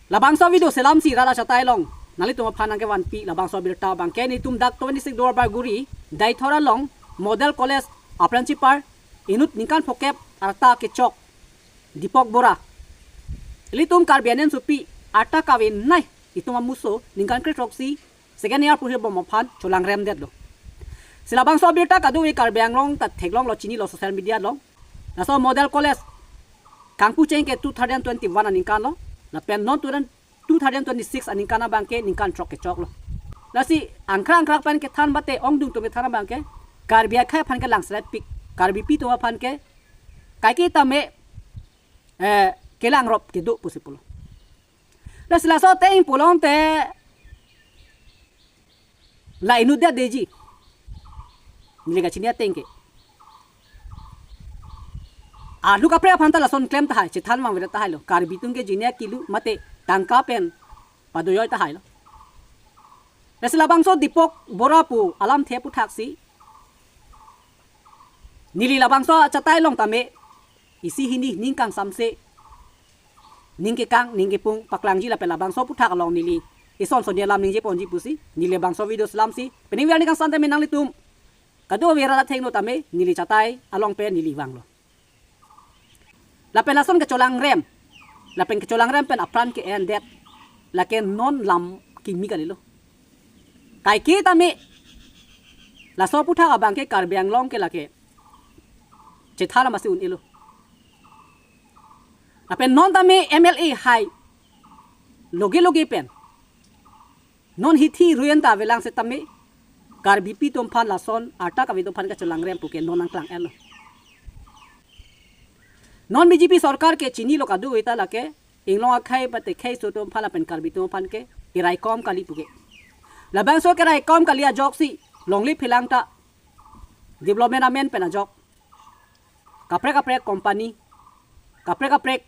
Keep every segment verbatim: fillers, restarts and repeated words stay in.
Labangso video selamsi rat achatai along nanglitum aphan nangkevanpi labangso abirta abangke nelitum dak twenty-six Duarbagori Deithor along Model College a-principal inut ningkan phokep arta kechok Deepak Bora. Ilitum Karbi anemsopi arta kavenei itum amuso ningkan kre-throksi second year puri bom aphan cholangremdetlo. Si labangso abirta kadokave Karbi Anglong ta theklonglo, chinilo social media along. Laso Model College kangpucheng ke two thousand twenty-one aningkan lo. Lapen non two thousand twenty-six aningkan abangke ningkan throk kechoklo. Lasi angkrak angkrak pen kethan mate ongdung atum kethan abangke Karbi akhei aphan ke langseletpik, Karbipi atum aphan ke kaike tame eh, kelangrop kedo pusi pulo. Lasi laso ateng pulote la inutdetji. Neli kachini ateng ke, arlo kaprek aphan ta lason klem tahai, chethan vangvedet tahailo. Karbi atum ke jinia kilu mate tangka pen padoyoi tahailo. Lasi labangso Deepak Bora pu alamthe aphuthaksi neli labangso achatai along tame isi hini ning kangsamse, ning kekang, ning kepung paklangji lapen labangso aputhak along neli ison soni alam ningjeponji pusi neli labangso video selamsi peningver ning kangsan tame nanglitum kadokave rat athengno tame neli chatai along pen neli vanglo. Lapen lason kecholangrem, lapen kecholangrem pen apran ke-endet, lake non lam kimi kalilo. Kaike tame laso aputhak abangke Karbi Anglong ke lake chethan amatsi un-elo. Lapen non tame M L A hai loge loge pen non hithi ruyen ta avelang setame Karbipi atum aphan lason arta kave atum aphan kecholangrem puke non nangklang-etlo. Non B J P sorkar ke chinilo kadokave ta lake inglong akhei mate kheiso atum aphan lapen Karbi atum aphan ke keraikom kali puke. Labangso keraikom kali ajoksi longle phelang ta development amen pen ajok, kaprek kaprek company, kaprek kaprek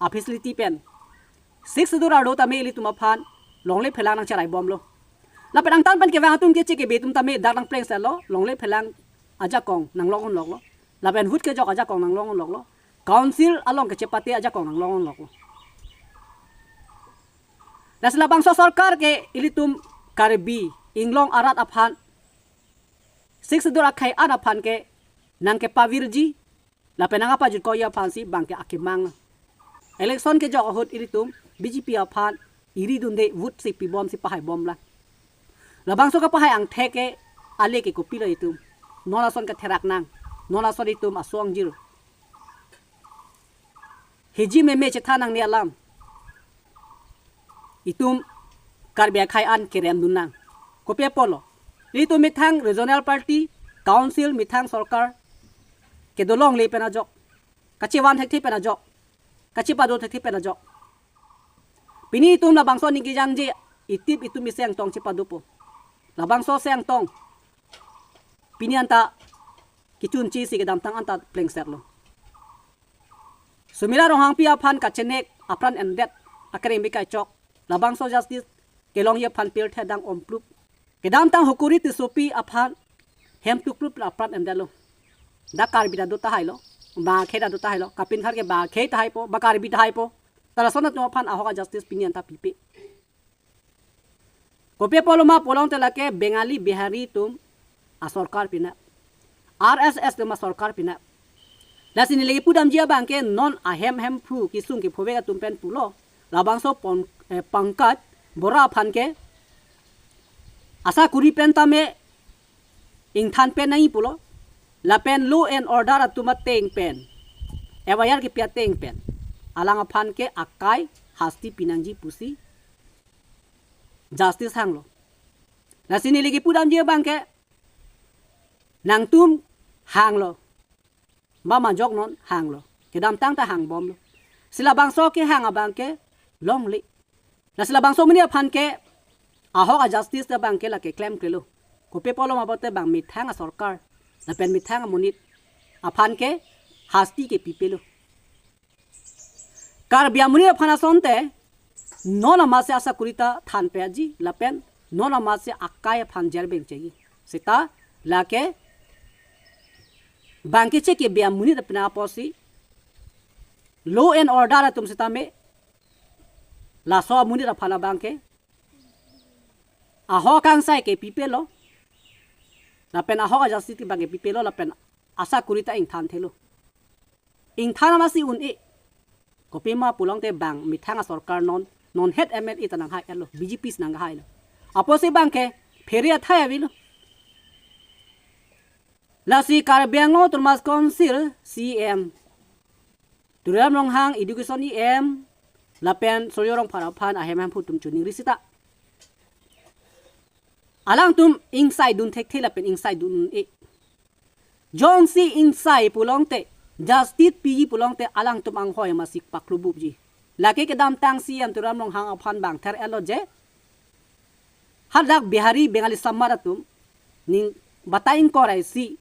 a-facility pen Sixth Schedule arlo tame ilitum aphan longle phelang nangcheraibomlo. Lapen angtan pen kevang atum ke chekebe atum tame dak nangplengsetlo, longle phelang ajakong nanglong-unloklo. Lapen vote kejok ajakong nanglong-unloklo. Council along kechepate ajakong nanglong-unloklo. Lasi labangso sorkar ke ilitum Karbi inglong arat aphan, Sixth Schedule akhei an aphan ke nangkepavirji lapen nangkapajutkoiji aphansi bangke akemang. Election kejok ahut ilitum B J P aphan iri dunde vote si pibomsi pahaibomlang. Labangso kepahai angthek ke ale ke kopilo itum? Non lason ketherak nang, non lason itum aso angjir hiji meme chethan nangne alam itum Karbi akhei an kerem dun nang. Kopi apotlo? Itum methang regional party, council, methang sorkar kedo longle pen ajok, kachevan thekthe pen ajok, kachepado thekthe pen ajok. Pini itum labangso aning kejangje itip itum isi angtong chepadopo. Labangso isi angtong pini anta kechunchisi kedamtang anta plengsetlo. Sumira Ronghangpi aphan kachenek apran endet akereng bikaichok, labangso justice kelongji aphan pirthe dang omplup. Kedamtang Hukuri Tissopi aphan hem tuklup apran endetlo. Dak Karbi ta do tahailo, bang akhei ta do tahailo, kapinkhar ke bang akhei tahaipo, bang Karbi tahaipo. Ta lason atum aphan ahok a-justice pini anta pipe. Kopi apotlo ma pulote lake Bengali, Bihari atum asorkar pinap, R S S atum asorkar pinap. Lasi neli kepudamji abangke non ahem hemphu kesung kephovek atum pen pulo. Labangso pon, eh, Pankaj Bora aphan ke asakuri pen tame ingthan pen nangji pulo. Lapen law and order atum ateng pen, F I R kepi ateng pen alang aphan ke akai hasti pinangji pusi justice hanglo. Lasi neli kepudamji abangke nangtum hanglo. Mama jok non hanglo. Kedamtang ta hangbomlo. Si labangso kehang abangke longle. Lasi labangso amonit aphan ke ahok a-justice abangke lake klemklelo. Kopi apotlo ma pulote bang methang asorkar lapen methang amonit aphan ke hasti ke pipelo. Karbi amonit aphan asonte non amatsi asakuri ta thanpetji lapen non amatsi akai aphan jail bengchekji. Seta lake bangke chekebe amonit aphan apotsi law and order atum setame Laso amonit aphan abangke ahok akangsai ke pipelo. Lapen ahok ajasti abangke pipelo, lapen asakuri ta ingthan thelo. Ingthan amatsi un-e. Kopima pulote bang methang asorkar non, non het M L A ta nanghai-etlo, B J P si nanghailo. Apotsi abangke phere athai avelo. Lasi Karbi Anglong Autonomous Council C E M Tuliram Ronghang, Education E M, lapen Surjya Rongphar aphan ahem hemphu atum choningri seta alangtum ingsaidun thekthe lapen ingsaidun un-e. Jongsi ingsai pulote, justice piji pulote alangtum anghoi amatsi paklobupji. Lake kedamtang C E M Tuliram Ronghang aphan bang ther-etlo je, hadak Bihari Bengali Samaj atum ning batai ingkoi ra isi,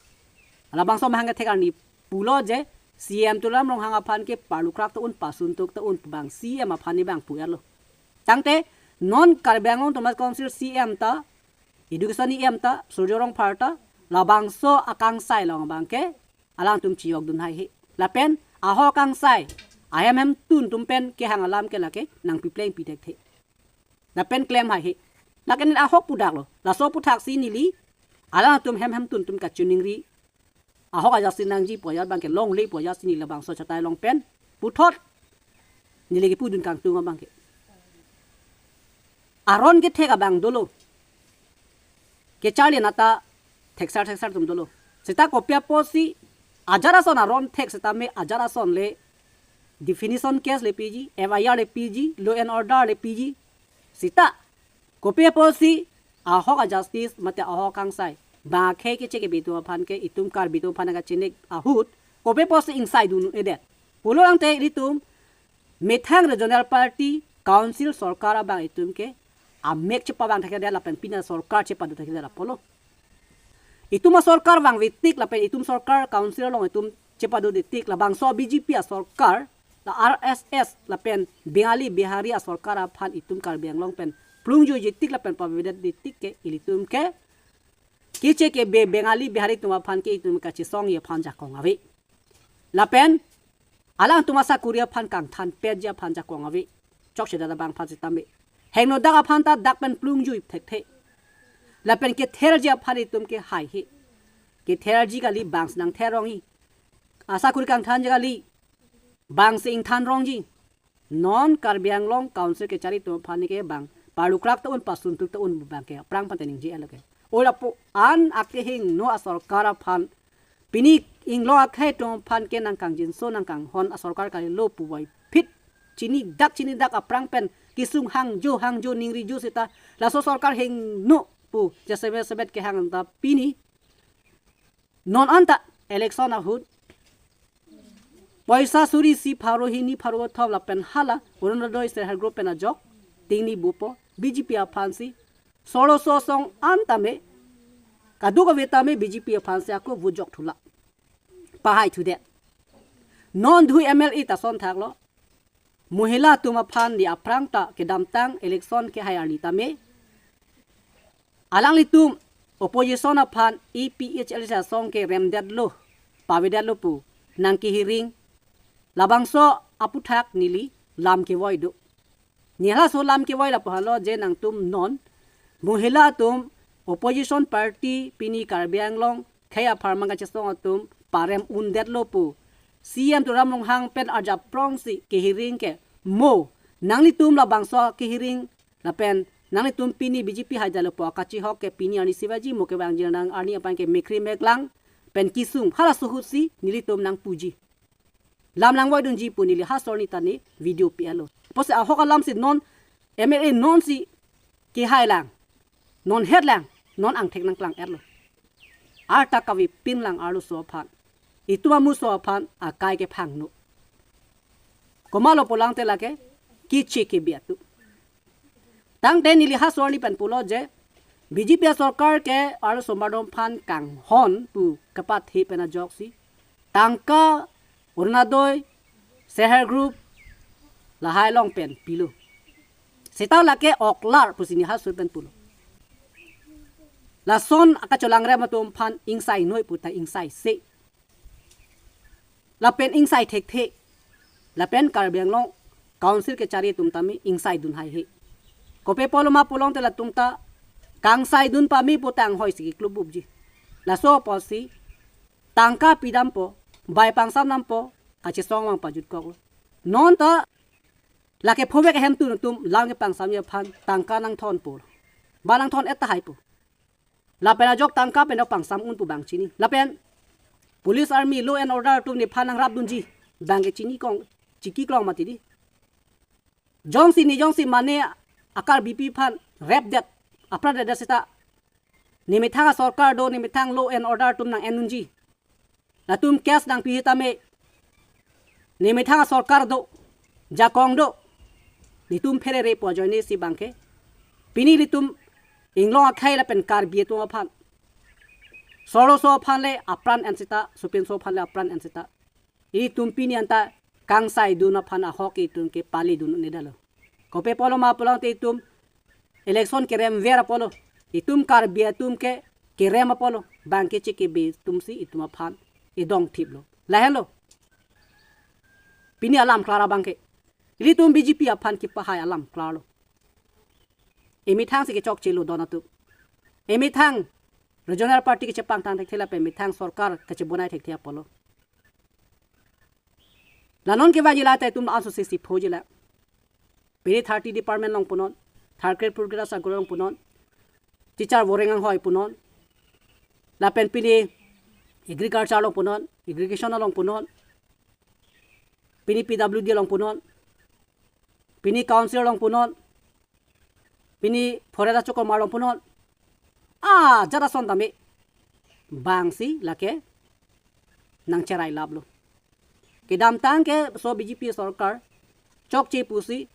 labangso amahang kethek arni pulo je, C E M Tuliram Ronghang aphan ke parlukrak ta un, pasuntuk ta un pu bang C E M aphan ni bang pu-etlo. Tangte non Karbi Anglong Autonomous Council C E M ta, Education E M ta, Surjya Rongphar ta, labangso akangsai along abangke alangtum chiyokdun haihe. Lapen ahok akangsai ahem hemtun atum pen kehang alam ke lake nangpiplengpi thekthe. Lapen klem haihe. Lake neli ahok pudaklo. Laso aphuthaksi neli alangtum hem hemtun atum kachoningri, ahok ajasti nangji pu ajat abangke longle pu ajatsi neli labangso achatai along pen puthot neli kipudun kangtung abangke. Aron kethek abang dolo. Kecharli anat ta theksar theksar atum dolo. Seta kopi apotsi ajat ason aron thek setame ajat ason le defamation case le piji, F I R le piji, law and order le piji. Seta kopi apotsi ahok ajustice mate ahok akangsai, bang akhei keche kebe atum aphan ke itum Karbi atum aphan kachinek ahut, kopi apotsi ingsaidun un-edet pulo tangte ilitum methang regional party, council, sorkar abang itum ke amek chepavang thekthedet lapen pini asorkar chepado thekthedet apotlo. Itum asorkar vangve tik lapen itum sorkar, council along itum chepadode tik, labangso B J P asorkar, la R S S lapen Bengali Bihari asorkar aphan itum Karbi Anglong pen plungjuije tik lapen pavedetde tik ke ilitum ke keche kebe Bengali Bihari atum aphan ke itum kachesongji aphan jakong ave. Lapen alangtum asakuri aphan kangthanpetji aphan jakong ave. Chokchedet abang aphan setame hingno dak aphan ta dak pen plungjui thekthe. Lapen ketherji aphan itum ke haihe. Ketherji kali, bangsi nangther rongji. Asakuri kangthanji kali, bangsi ingthan rongji. Non Karbi Anglong Council kechari atum aphan ke bang parlukrak ta un, pasuntuk ta un pu bang ke aphrang aphan ta ningje-etlo ke. Oi lapu-an akehingno asorkar aphan, pini inglong akhei atum aphan ke nangkangjinso nangkanghon asorkar kalilo puvoiphit, chinidak chinidak aphrang pen kesung hangjo hangjo ningrijo seta laso sorkar hingno pu jasemet semet kehang ta pini non anta election ahut poisa suri isi pharo hini pharo kethom lapen hala Orunodoi Self Help Group pen ajok tingni bupo, B J P aphansi solo sosong an tame, kadokave tame B J P aphansi ako vote jok thula, pahai thudet. Non dui M L A ta son thaklo. Mohila atum aphan di aphrang ta kedamtang election kehai arni tame alanglitum opposition aphan A P H L C asong ke remdetlo, pavedetlo pu nangkehiring. Labangso aputhak neli lam kevoi do. Neli halaso lam kevoi lapu halo je nangtum non mohila atum opposition party pini Karbi Anglong khei apharman kachesong atum parem undetlo pu C M Tuliram Ronghang pen arjap prongsi kehiring ke mo, nanglitum labangso kehiring lapen nanglitum pini B J P haidetlo pu akachihok ke pini arni sivaji mo kevangji nang arni aphan ke mekhri meklang pen kesung halaso ahutsi nelitum nangpuji. Lam nangvoidunji pu neli ha sorni ta ne video pi-etlo. Pusi ahok alamsi non M L A nonsi kehailang, non hetlang, non angthek nangklang-etlo. Arta kavepinlang arloso aphan, itum amuso aphan akai kephangno. Komatlo pulang te lake keche kebe atum. Tangte neli ha sorni pen pulo je B J P asorkar ke arloso mardom aphan kanghon pu kepathe pen ajoksi tangka Orunodoi, Self Help Group lahai along pen pilo. Seta lake oklar pusi neli ha sor pen pulo. Lason akacholangrem atum aphan ingsainoi pu ta ingsaise. Lapen ingsai thekthe. Lapen Karbi Anglong Council kechari atum tame ingsaidun haihe. Kopi apotlo ma pulote latum ta kangsaidun pame pu ta anghoi si keklup bupji. Laso apotsi tangka pidampo, bai pangsamdampo, kachesong abang pajutkoklo. Non ta lake phovek ahemtun atum lang kepangsamji aphan tangka nangthonpo. Ba nangthon-et tahai pu. Lapen ajok tangka pen ok pangsam un pu bang chini. Lapen police, army, law and order atum nephan nangrapdunji bang ke chini kong, chiki klong mati dei. Jongsi ne jongsi mane a-Karbipi aphan rape det, apran det seta, nemethang asorkar do, nemethang law and order atum nang-endunji. Latum case nangpi tame, nemethang asorkar do, jakong do, netum pherere pu ajoine si bang ke. Pini ilitum inglong akhei lapen Karbi atum aphan, soroso aphan le apran en seta, sopinso aphan le apran en seta, ilitum pini anta kangsaidun aphan ahok itum ke palidun un-edetlo. Kopi apotlo ma pulote itum election kerem ver apotlo, itum Karbi atum ke kerem apotlo, bang ke chekebe atumsi itum aphan idong thiplo. Lahenlo. Pini alam klar abang ke. Ilitum B J P aphan kepahai alam klarlo. Emethang si kechokchelo don atum. Emethang regional party kechepangtang thekthe lapen emethang sorkar kechebonai thekthe apotlo. La non kevangji la ta itum ansose si phoji la. Pini thirty department along punon, third grade, fourth grade asakori along punon, teacher voreng anghoi punon, lapen pini agriculture along punon, irrigation along punon, pini P W D along punon, pini council along punon, pini forest achokomar along punon. Ah, jara son tame bangsi lake nangcherai laplo. Kedamtang ke so B J P sorkar chokche pusi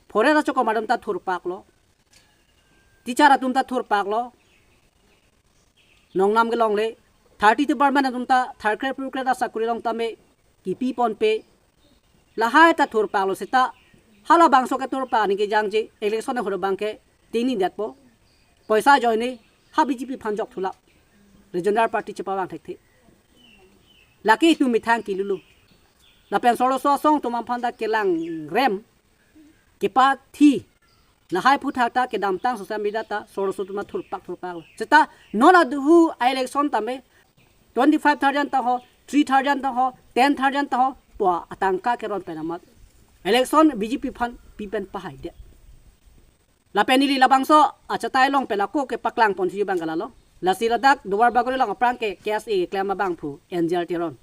forest achokomar atum ta thurpaklo, teacher atum ta thurpaklo. Nongnam kelongle, thirty department atum ta third grade, fourth grade asakori along tame kipi ponpe. Lahai ta thurpaklo seta, halabangso kethurpak aning kejangje, election ahut abang ke tingnidetpo. Poisa ajoine ha B J P aphan jokthulap. Regional party chepavang thekthe. Lake itum methang kilulo. Lapen soroso asong atum aphan ta kelangrem, kepathi. Lahai aphuthak ta kedamtang social media ta soroso atum ta thurpak thurpaklo. Seta non aduhu a-election tame twenty-five thousand ta ho, three thousand ta ho, ten thousand ta ho, pu atangka keron pen amat election B J P aphan pi pen pahaidet. Lapen ili labangso achatai along pen ako kepaklang ponsi abang ke lalo. Lasi ladak Duarbagori along aphrang ke K S A keklem abangphu Angel Teron,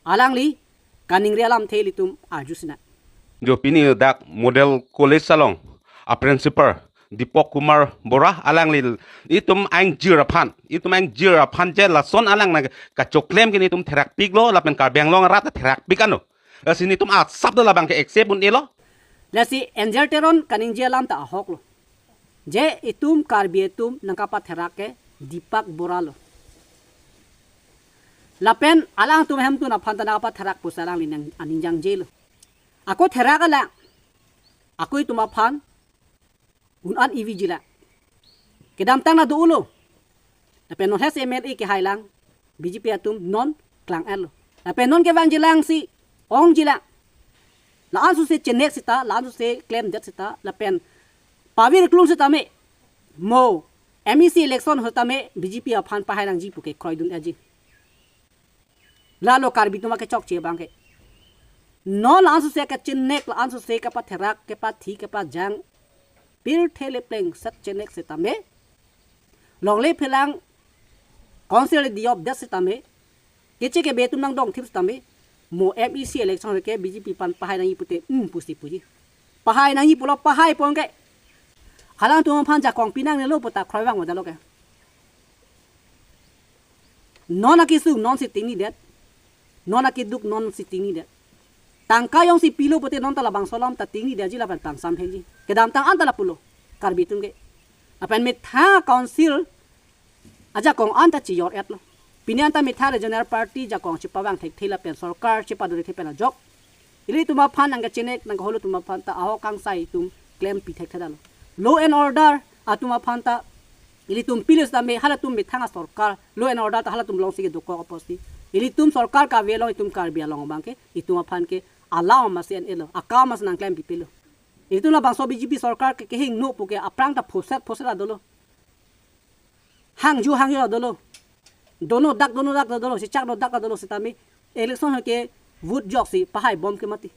alangli kaningri alamthe ilitum arju sinang. Jo pini dak Model College along a-principal Deepak Kumar Bora, alangli itum angjir aphan, itum angjir aphan je lason alang nangkachoklem ke netum therakpiklo, lapen Karbi Anglong arat therakpik ano. Lasi netum asap do labang ke accept un-elo. Lasi Angel Teron kaningje alam ta ahoklo. Je itum Karbi atum nangkapatherak ke Deepak Bora lo. Lapen alangtum ahemtun aphan ta nangkapatherak pusi alangli nang aning jangjelo. Ako therak alang, ako itum aphan un-an iviji lang. Kedamtang na do-olo. Lapen non hes M L A kehai lang, B J P atum non klang-etlo. Lapen non kevangji lang si ongji lang. La-an sose chenek seta, la-an sose klemdet seta, lapen pavirklung setame, mo M A C election ahut tame B J P aphan pahai nangji pu ke kroidun-etji. Lalo Karbi atum akechokche abang ke. Non la-an sose kachenek, la-an sose kapatherak, kapathi, kapajang, pirthe le plengset chenek setame, longle phelang council diopdet setame, keche kebe atum nangdongthip setame, mo M A C election ke B J P aphan pahai nangji pute, hmm, pusi puji. Pahai nangji pulo pahai pon ke. Alangtum aphan jakong pinangnelo pu ta kroivang vadalo ke. Non akesung nonsi tingnidet. Non akeduk nonsi tingnidet. Tangka jongsi pilo pute non ta labangso alam ta tingnidetji lapen pangsam henji. Kedamtang an ta lapulo Karbi atum ke. Lapen methang council ajakong an ta chijor-etlo. Pini an ta methang regional party jakong chepavang thekthe lapen sorkar chepadun thekthe pen ajok, ilitum aphan nangkachenek nangkaholo atum aphan ta ahok kangsai atum klempi thekthedetlo. Law and order atum aphan ta ilitum pilo setame halatum methang asorkar, law and order ta halatum alongsi kedokok apotsi, ilitum sorkar kave along itum Karbi Anglong abang ke itum aphan ke alam masi en-elo, akam masi nangklem pipilo. Itum labangso B J P sorkar ke kehingno puke aphrang ta phoset phoset adolo. Hangju hangju adolo. Dono dak dono dak adolo, si chak no dak adolo sitame election ke vote joksi pahai bom ke mati.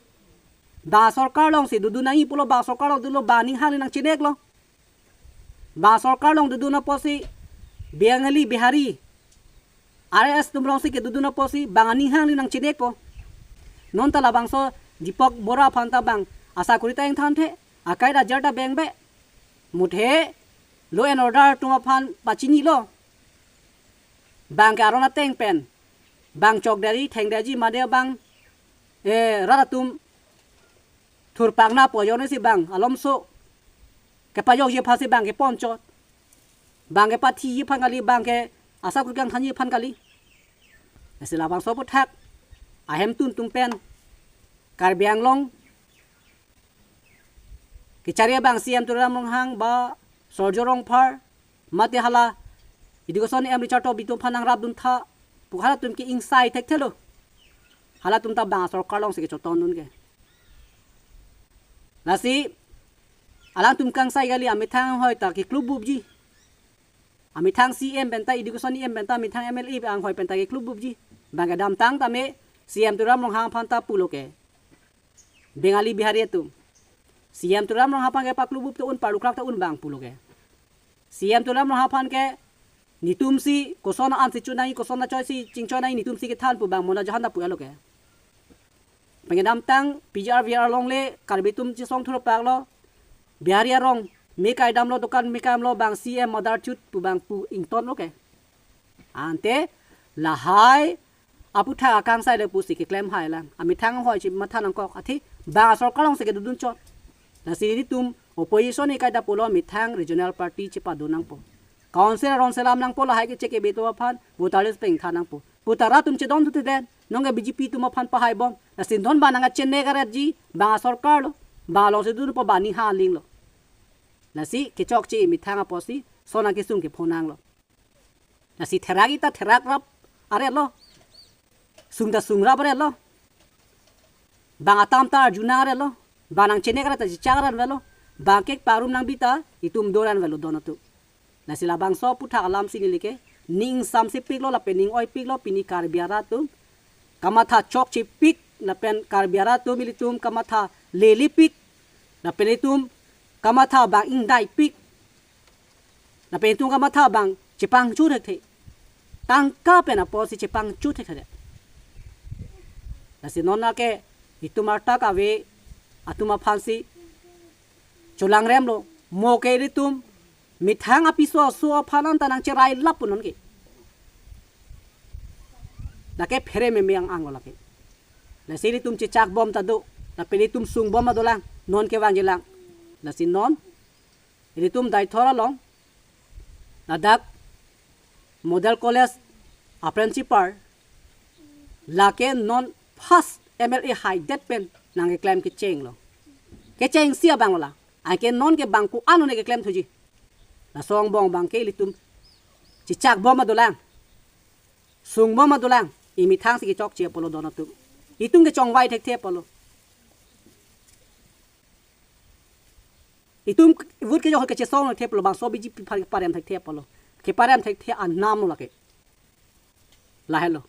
Ba sorkar alongsi dodun nangji pulo, ba sorkar along dolo, ba aning hangli nangchineklo. Ba sorkar along dodun apotsi Bengali, Bihari, R S S atum alongsi kedodun apotsi bang aning hangli nangchinekpo. Non ta labangso Dipak Bora aphan ta bang asakori ta ingthanthe, akai ta jar ta bengbe. Muthe law and order atum aphan pachinilo. Bang ke aron ateng pen bang chokdetji, thengdetji, mate bang, eh, rat atum thurpakna poyone si bang alomso kepajokji aphansi bang keponchot. Bang kepathiji aphan kali, bang ke asakori kangthanji aphan kali. Lasi labangso aphuthak ahemtun atum pen Karbi Anglong kechari abang C M Tuliram Ronghang ba Surjya Rongphar, mate hala Education E M Richard Tokbi atum aphan nangrapdun tha pu halatum ke ingsai thekthelo. Halatum ta bang sorkar alongsi kechotondun ke. Lasi alangtum kangsai kali, amethang anghoi ta keklubupji. Amethang C M pen ta, Education E M pen ta, amethang M L A anghoi pen ta keklubupji. Bang kedamtang tame C M Tuliram Ronghang aphan ta pulo ke Bengali, Bihari atum C M Tuliram Ronghang aphan ke paklubup ta un, parlukrak ta un bang pulo ke. C M Tuliram Ronghang aphan ke netumsi koson an si chunai, koson achoisi chingchonai netumsi kethan pu bang mona jahan ta pu alo ke. Pen kedamtang P G R V R along le Karbi atum chesong thurpaklo. Bihari arong me kaidamlo, dokan me kaidamlo, bang C M mother chut pu bang pu ingtonlo ke. Ante lahai aphuthak akangsai le pusi keklem hailang. Amethang anghoi si matha nangkok, athi bang sorkar alongsi kedodunchot. Lasi ilitum opposition ikai ta pulo, methang regional party chepadun nangpo. Council aron selam nangpo, lahai kechek kebeto aphan, voter list pengtha nangpo. Pu ta rat atum chedondunde, nonke B J P atum aphan pahai bom. Lasi non ba nangkachenek aretji bang sorkar lo, bang alongsi dunpo, ba aning hang alinglo. Lasi kechokche methang apotsi son akesung kephonanglo. Lasi therak ta therakrap aretlo. Sung ta sungrap aretlo. Bang atam ta arjunang aretlo. Bang nangchenek aret ta chechak aret avelo. Bang kek parum nangbi ta itum doran avelo don atum. Lasi labangso aphuthak alamsi neli ke ning ingsamsepiklo lapen ning oipiklo, pini Karbi arat atum kamatha chokchepik lapen Karbi arat atum ilitum kamatha lelepik lapen ilitum kamatha bang ingdaipik lapen itum kamatha bang chepangchu thekthe. Tangka pen apotsi chepangchu thekthe. Lasi non lake itum arta kave atum aphansi cholangremlo. Mo ke ilitum methang apiso aso aphan anta nangcherai lap pu nonke. Lake phere meme ang-anglo lake. Lasi ilitum chechak bom ta do, lapen ilitum sung bom ta dolang, non kevangjilang. Lasi non ilitum Deithor along ladak Model College a principal lake non first M L A haidet pen nangkeklem kechenglo. Kechengsi abang lo la. Anke nonke bang ko-an un-e keklem thuji. Laso angbong abang ke ilitum chechak bom ta dolang, sung bom ta dolang. Emethangsi kechokche apotlo don atum. Itum kechongvai thekthe apotlo. Itum vote kejok kechesong thekthe apotlo, bangso B J P aphan keparem thekthe apotlo. Keparem thekthe anamlo lake. Lahelo.